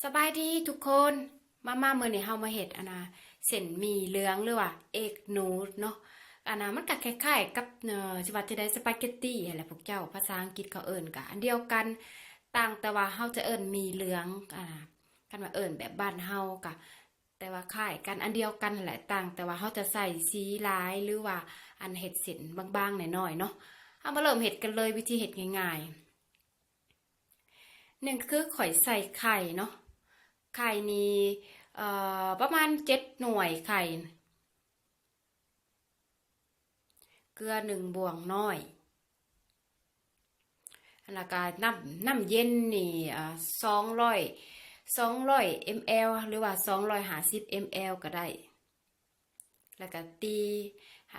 ສະບາຍດີທຸກຄົນ ມາ ມາ ມື້ນີ້ເຮົາມາເຮັດ ອັນນ່າ ເສັ້ນໝີ່ເຫຼືອງ ຫຼືວ່າເອກນູດເນາະ. ອັນນ່າ ມັນກະຄ້າຍໆກັບ ເອີ ຊິວ່າຈັ່ງໃດ ສະປາເກັດຕີຫັ້ນແຫຼະ ພວກເຈົ້າ ພາສາອັງກິດເຂົາເອີ້ນກະອັນດຽວກັນ ຕ່າງແຕ່ວ່າເຮົາຈະເອີ້ນໝີ່ເຫຼືອງ. ອັນນ່າ ຄັນວ່າເອີ້ນແບບບ້ານເຮົາກະ ແຕ່ວ່າຄ້າຍກັນ ອັນດຽວກັນຫັ້ນແຫຼະ ຕ່າງແຕ່ວ່າເຮົາຈະໃສ່ສີຫຼາຍ ຫຼືວ່າອັນເຮັດເສັ້ນບາງໆໜ້ອຍໆເນາະ. ເຮົາມາເລີ່ມເຮັດກັນເລີຍ ວິທີເຮັດງ່າຍໆ. ໜຶ່ງຄືຂ້ອຍໃສ່ໄຂ່ເນາະ ໄຂ່ນີ້ ເອີ ປະມານເຈັດໜ່ວຍໄຂ່ ເກືອໜຶ່ງບ່ວງນ້ອຍ ແລ້ວກະນ້ຳ ນ້ຳເຢັນນີ້ ເອີ ສອງຮ້ອຍ ສອງຮ້ອຍເອັມແອລ ຫຼືວ່າສອງຮ້ອຍຫ້າສິບເອັມແອລກະໄດ້. ແລ້ວກະຕີ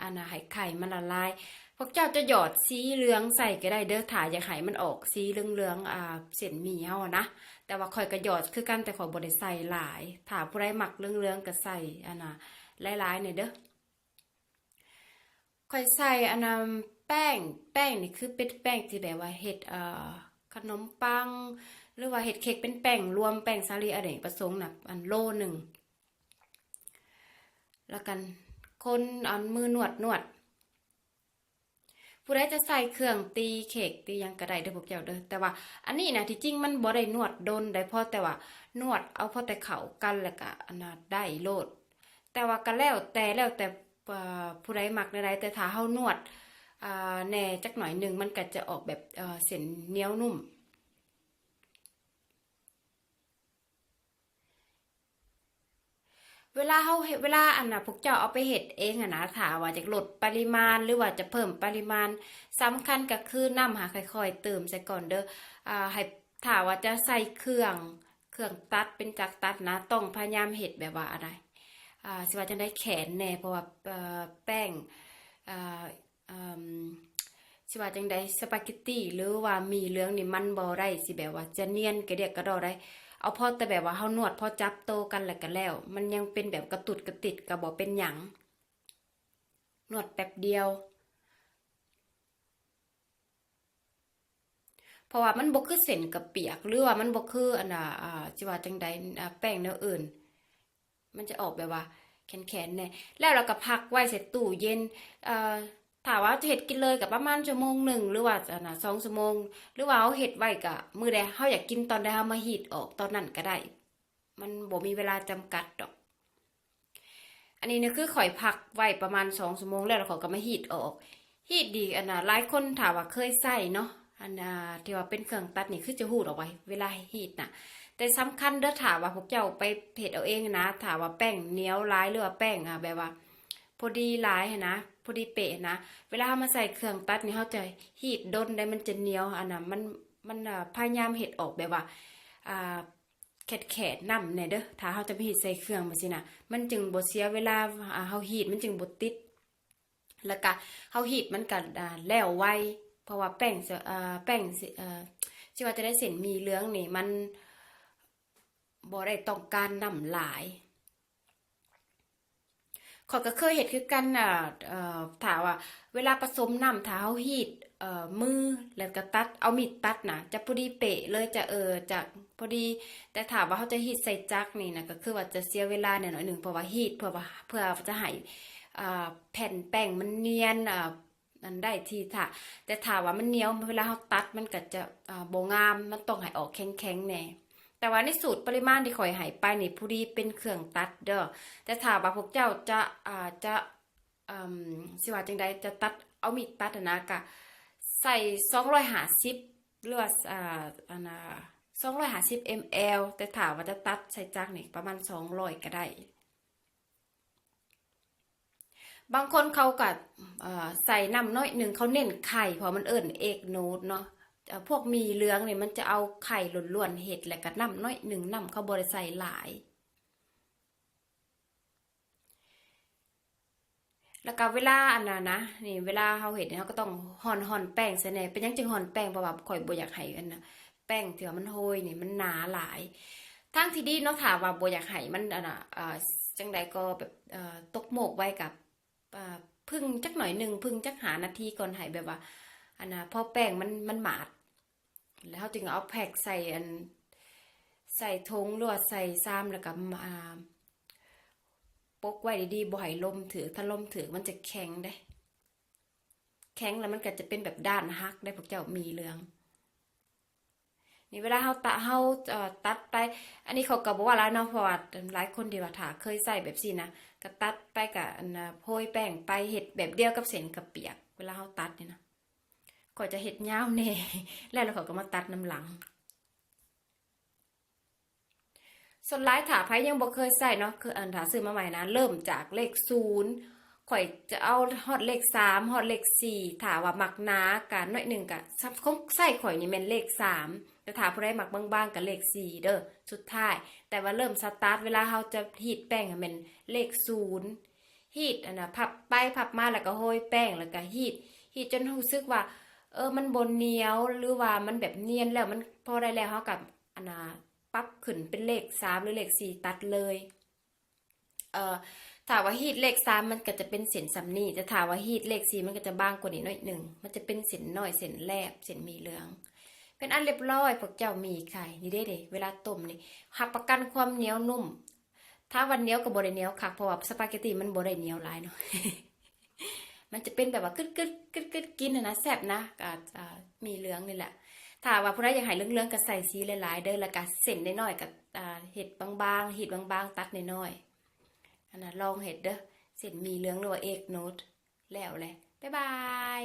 ອັນນ່າ ໃຫ້ໄຂ່ມັນລະລາຍ. ພວກເຈົ້າຈະຫຍອດສີເຫຼືອງໃສ່ກະໄດ້ເດີ້ ຖ້າຢາກໃຫ້ມັນອອກສີເຫຼືອງໆ ອ່າ ເສັ້ນໝີ່ເຮົາຫັ້ນນະ. ແຕ່ວ່າຂ້ອຍກະຫຍອດຄືກັນ ແຕ່ຂ້ອຍບໍ່ໄດ້ໃສ່ຫຼາຍ. ຖ້າຜູ້ໃດມັກເຫຼືອງໆກະໃສ່ ອັນນ່າ ຫຼາຍໆແດ່ເດີ້. ຂ້ອຍໃສ່ ອັນນ່າ ແປ້ງ ແປ້ງນີ້ຄືເປັນແປ້ງທີ່ແບບວ່າເຮັດ ເອີ ຂະໜົມປັງ ຫຼືວ່າເຮັດເຄັກ ເປັນແປ້ງລວມ ແປ້ງສາລີອະເນກປະສົງນະ ອັນໂລໜຶ່ງ. ແລ້ວກັນຄົນເອົາມືນວດໆ. ຜູ້ໃດຈະໃສ່ເຄື່ອງຕີເຄັກຕີຫຍັງກະໄດ້ເດີ້ພວກເຈົ້າເດີ້. ແຕ່ວ່າອັນນີ້ນະ ທີ່ຈິງມັນບໍ່ໄດ້ນວດດົນໃດ ພໍແຕ່ວ່ານວດເອົາພໍແຕ່ເຂົ້າກັນ ແລ້ວກະອັນນ່າ ໄດ້ໂລດ. ແຕ່ວ່າກະແລ້ວແຕ່ ແລ້ວແຕ່ ເອີ ຜູ້ໃດມັກແນວໃດ. ແຕ່ຖ້າເຮົານວດ ອ່າ ແດ່ຈັກໜ້ອຍໜຶ່ງ ມັນກະຈະອອກແບບ ເອີ ເສັ້ນໜຽວນຸ້ມ. ເວລາເຮົາເຮັດ ເວລາອັນນ່າ ພວກເຈົ້າເອົາໄປເຮັດເອງຫັ້ນນະ ຖ້າວ່າຢາກລົດປະລິມານ ຫຼືວ່າຈະເພີ່ມປະລິມານ ສຳຄັນກະຄືນ້ຳ ຫາຄ່ອຍໆເຕີມໃສ່ກ່ອນເດີ້. ອ່າ ໃຫ້ ຖ້າວ່າຈະໃສ່ເຄື່ອງ ເຄື່ອງຕັດ ເປັນຈັກຕັດນະ ຕ້ອງພະຍາຍາມເຮັດແບບວ່າ ອັນໃດ ອ່າ ຊິວ່າຈັ່ງໃດ ແຂນແດ່ ເພາະວ່າ ເອີ ແປ້ງ ອ່າ ເອີ່ມ ຊິວ່າຈັ່ງໃດ ສະປາເກັດຕີ ຫຼືວ່າໝີ່ເຫຼືອງນີ້ ມັນບໍ່ໄດ້ຊິແບບວ່າຈະນຽນກະດຽກກະດໍ້ໄດ໋. ເອົາພໍແຕ່ແບບວ່າເຮົານວດ ພໍຈັບໂຕກັນແລ້ວກະແລ້ວ. ມັນຍັງເປັນແບບກະຕຸດກະຕິດກະບໍ່ເປັນຫຍັງ ນວດແປັບດຽວ. ເພາະວ່າມັນບໍ່ຄືເສັ້ນກະປຽກ ຫຼືວ່າມັນບໍ່ຄື ອັນນ່າ ອ່າ ຊິວ່າຈັ່ງໃດ ອ່າ ແປ້ງແນວອື່ນ ມັນຈະອອກແບບວ່າແຂນໆແດ່. ແລ້ວລະກະພັກໄວ້ໃສ່ຕູ້ເຢັນ ເອີ ຖ້າວ່າຈະເຮັດກິນເລີຍກະປະມານຊົ່ວໂມງໜຶ່ງ ຫຼືວ່າ ອັນນ່າ ສອງຊົ່ວໂມງ ຫຼືວ່າເຮົາເຮັດໄວ້ກະ ມື້ໃດເຮົາຢາກກິນຕອນໃດ ເຮົາມາຮີດອອກຕອນນັ້ນກະໄດ້. ມັນບໍ່ມີເວລາຈຳກັດດອກ. ອັນນີ້ນະ ຄືຂ້ອຍພັກໄວ້ປະມານສອງຊົ່ວໂມງແລ້ວ ແລ້ວຂ້ອຍກະມາຮີດອອກ. ຮີດນີ້ ອັນນ່າ ຫຼາຍຄົນຖ້າວ່າເຄີຍໃຊ້ເນາະ ອັນນ່າ ທີ່ວ່າເປັນເຄື່ອງຕັດນີ້ ຄືຈະຮູ້ດອກວ່າເວລາຮີດນະ. ແຕ່ສຳຄັນເດີ້ ຖ້າວ່າພວກເຈົ້າໄປເຮັດເອົາເອງນະ ຖ້າວ່າແປ້ງໜຽວຫຼາຍ ຫຼືວ່າແປ້ງ ອ່າ ແບບວ່າພໍດີຫຼາຍຫັ້ນນະ ພໍດີເປະຫັ້ນນະ ເວລາເຮົາມາໃສ່ເຄື່ອງຕັດນີ້ ເຮົາຈະຮີດດົນໄດ໋ ມັນຈະໜຽວ. ອັນນ່າ ມັນ ມັນ ອ່າ ພະຍາຍາມເຮັດອອກແບບວ່າ ອ່າ ແຂດໆນຳແດ່ເດີ້ ຖ້າເຮົາຈະໄປຮີດໃສ່ເຄື່ອງແບບຊີ້ນະ ມັນຈຶ່ງບໍ່ເສຍເວລາ. ອ່າ ເຮົາຮີດມັນຈຶ່ງບໍ່ຕິດ ແລ້ວກະເຮົາຮີດມັນກະ ອ່າ ແລ້ວໄວ ເພາະວ່າແປ້ງ ເອີ ແປ້ງ ເອີ ຊິວ່າຈະໄດ້ເສັ້ນໝີ່ເຫຼືອງນີ້ ມັນບໍ່ໄດ້ຕ້ອງການນ້ຳຫຼາຍ. ຂ້ອຍກະເຄີຍເຮັດຄືກັນ ອ່າ ເອີ ຖ້າວ່າເວລາປະສົມນ້ຳ ຖ້າເຮົາຮີດ ເອີ ມືແລ້ວກະຕັດ ເອົາມີດຕັດນະ ຈະພໍດີເປະເລີຍ ຈະ ເອີ ຈະພໍດີ. ແຕ່ຖ້າວ່າເຮົາຈະຮີດໃສ່ຈັກນີ້ນະ ກະຄືວ່າຈະເສຍເວລາແດ່ໜ້ອຍໜຶ່ງ ເພາະວ່າຮີດ ເພື່ອວ່າ ເພື່ອຈະໃຫ້ ອ່າ ແຜ່ນແປ້ງມັນນຽນ ອ່າ ອັນໄດ້ທີ່ຖ້າ ແຕ່ຖ້າວ່າມັນໜຽວ ເວລາເຮົາຕັດມັນກະຈະ ອ່າ ບໍ່ງາມ ມັນຕ້ອງໃຫ້ອອກແຂງໆແດ່. ແຕ່ວ່າໃນສູດປະລິມານທີ່ຂ້ອຍໃຫ້ໄປນີ້ ຜູ້ດີເປັນເຄື່ອງຕັດເດີ້. ແຕ່ຖ້າວ່າພວກເຈົ້າຈະ ອ່າ ຈະ ເອີ່ມ ຊິວ່າຈັ່ງໃດ ຈະຕັດ ເອົາມີດຕັດຫັ້ນນະ ກະໃສ່ສອງຮ້ອຍຫ້າສິບ ຫຼືວ່າ ອ່າ ອັນນ່າ ສອງຮ້ອຍຫ້າສິບເອັມແອລ. ແຕ່ຖ້າວ່າຈະຕັດໃສ່ຈັກນີ້ ປະມານສອງຮ້ອຍກະໄດ້. ບາງຄົນເຂົາກະ ເອີ່ ໃສ່ນ້ຳໜ້ອຍໜຶ່ງ ເຂົາເນັ້ນໄຂ່ ເພາະມັນເອີ້ນເອກນູດເນາະ. ເອີ່ ພວກໝີ່ເຫຼືອງນີ້ມັນຈະເອົາໄຂ່ລ້ວນໆເຮັດ ແລ້ວກະນ້ຳໜ້ອຍໜຶ່ງ ນ້ຳເຂົາບໍ່ໄດ້ໃສ່ຫຼາຍ. ແລ້ວກະເວລາອັນນັ້ນນະ ນີ້ ເວລາເຮົາເຮັດນີ້ ເຮົາກະຕ້ອງຮ່ອນ ຮ່ອນແປ້ງໃສ່ແດ່. ເປັນຫຍັງຈຶ່ງຮ່ອນແປ້ງ? ເພາະວ່າຂ້ອຍບໍ່ຢາກໃຫ້ອັນນະ ແປ້ງທີ່ວ່າມັນໂຮຍນີ້ມັນໜາຫຼາຍ. ທາງທີ່ດີເນາະ ຖ້າວ່າບໍ່ຢາກໃຫ້ມັນ ອັນນະ ເອີ່ ຈັ່ງໃດກໍແບບ ເອີ່ ຕົກໂໝກໄວ້ກະ ເອີ່ ຜຶ່ງຈັກໜ້ອຍໜຶ່ງ ຜຶ່ງຈັກຫ້ານາທີກ່ອນ ໃຫ້ແບບວ່າ ອັນນະ ພໍແປ້ງມັນ ມັນໝາດ ແລ້ວເຮົາຈຶ່ງເອົາແພັກໃສ່ອັນ ໃ ໃສ່ຖົງ ຫຼືວ່າໃສ່ຊາມ ແລ້ວກໍ ອ່າ ປົກໄວ້ດີໆ ບໍ່ໃຫ້ລົມຖືກ. ຖ້າລົມຖືກມັນຈະແຂງເດ້ ແຂງແລ້ວມັນກໍຈະເປັນແບບດ້ານຫັກເດ້ພວກເຈົ້າ ໝີ່ເຫຼືອງ. ນີ້ເວລາເຮົາຕະ ເຮົາ ເອີ ຕັດໄປ ອັນນີ້ເຂົາກໍບໍ່ວ່າຫຼາຍເນາະ ເພາະວ່າຫຼາຍຄົນທີ່ວ່າຖ້າເຄີຍໃຊ້ແບບຊີ້ນະ ກໍຕັດໄປ ກໍ ອັນນ່າ ໂຮຍແປ້ງໄປ ເຮັດແບບດຽວກັບເສັ້ນກະປຽກ. ເວລາເຮົາຕັດນີ້ນະ ຂ້ອຍຈະເຮັດຍາວແດ່ ແລ້ວ ແລ້ວຂ້ອຍກໍມາຕັດນຳຫຼັງ. ສ່ວນຫຼາຍຖ້າໃຜຍັງບໍ່ເຄີຍໃຊ້ເນາະ ຄື ອັນ ຖ້າຊື້ມາໃໝ່ນະ ເລີ່ມຈາກເລກສູນ ຂ້ອຍຈະເອົາຮອດເລກສາມ ຮອດເລກສີ່ ຖ້າວ່າມັກໜາກະໜ້ອຍໜຶ່ງກະ ຂອງໃຊ້ຂ້ອຍນີ້ແມ່ນເລກສາມ ແຕ່ຖ້າຜູ້ໃດມັກບາງໆກະເລກສີ່ເດີ້ ສຸດທ້າຍ. ແຕ່ວ່າເລີ່ມສະຕາດ ເວລາເຮົາຈະຮີດແປ້ງຫັ້ນແມ່ນເລກສູນ ຮີດ ອັນນ່າ ພັບໄປພັບມາ ແລ້ວກໍໂຮຍແປ້ງ ແລ້ວກໍຮີດ ຮີດຈົນຮູ້ສຶກວ່າ ເອີ ມັນບໍ່ໜຽວ ຫຼືວ່າມັນແບບນຽນແລ້ວ ມັນພໍໄດ້ແລ້ວ ເຮົາກໍ ອັນນ່າ ປັບຂຶ້ນເປັນເລກສາມ ຫຼືເລກສີ່ ຕັດເລີຍ. ເອີ ຖ້າວ່າຮີດເລກສາມ ມັນກໍຈະເປັນເສັ້ນສ່ຳນີ້ ແຕ່ຖ້າວ່າຮີດເລກສີ່ ມັນກໍຈະບາງກວ່ານີ້ໜ້ອຍໜຶ່ງ ມັນຈະເປັນເສັ້ນນ້ອຍ ເສັ້ນແລບ ເສັ້ນໝີ່ເຫຼືອງ. ເປັນອັນລຽບຮ້ອຍ ພວກເຈົ້າ ໝີ່ໄຂ່ນີ້ເດ້ ເດ້ ເວລາຕົ້ມນີ້ ຮັບປະກັນຄວາມໜຽວນຸ້ມ. ຖ້າວ່າໜຽວກໍບໍ່ໄດ້ໜຽວຄັກ ເພາະວ່າສະປາເກັດຕີມັນບໍ່ໄດ້ໜຽວຫຼາຍເນາະ ມັນຈະເປັນແບບວ່າກຶດໆ ກຶດໆ ກິນຫັ້ນນະ ແຊບນະ ກໍ ອ່າ ໝີ່ເຫຼືອງນີ້ແຫຼະ. ຖ້າວ່າຜູ້ໃດຢາກໃຫ້ເຫຼືອງໆ ກໍໃສ່ສີຫຼາຍໆເດີ້ ແລ້ວກໍເສັ້ນນ້ອຍໆ ກໍ ອ່າ ເຮັດບາງໆ ຮີດບາງໆ ຕັດນ້ອຍໆ ອັນນ່າ ລອງເຮັດເດີ້ ເສັ້ນໝີ່ເຫຼືອງ ຫຼືວ່າເອກໂນດ. ແລ້ວແຫຼະ ບາຍບາຍ.